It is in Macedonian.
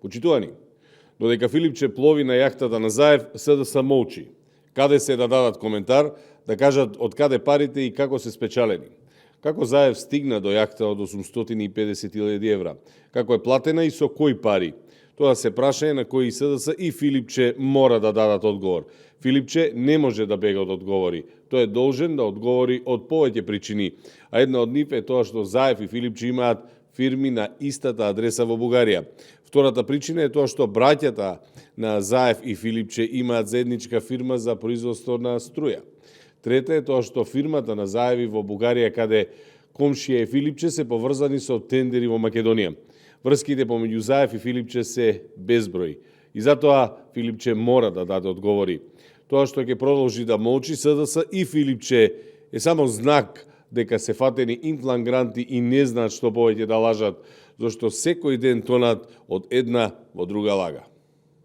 Почитувани, додека Филипче плови на јахтата на Заев, СДС молчи. Каде се да дадат коментар, да кажат од каде парите и како се спечалени. Како Заев стигна до јахта од 850.000 евра? Како е платена и со кои пари? Тоа се прашање на кои СДС и Филипче мора да дадат одговор. Филипче не може да бега од одговори. Тој е должен да одговори од повеќе причини, а една од нив е тоа што Заев и Филипче имаат фирми на истата адреса во Бугарија. Втората причина е тоа што браќата на Заев и Филипче имаат заедничка фирма за производство на струја. Трета е тоа што фирмата на Заеви во Бугарија, каде комшија е Филипче, се поврзани со тендери во Македонија. Врските помеѓу Заев и Филипче се безброј. И затоа Филипче мора да даде одговори. Тоа што ќе продолжи да молчи СДС и Филипче е само знак дека се фатени инфлангранти и не знаат што повеќе да лажат, зашто секој ден тонат од една во друга лага.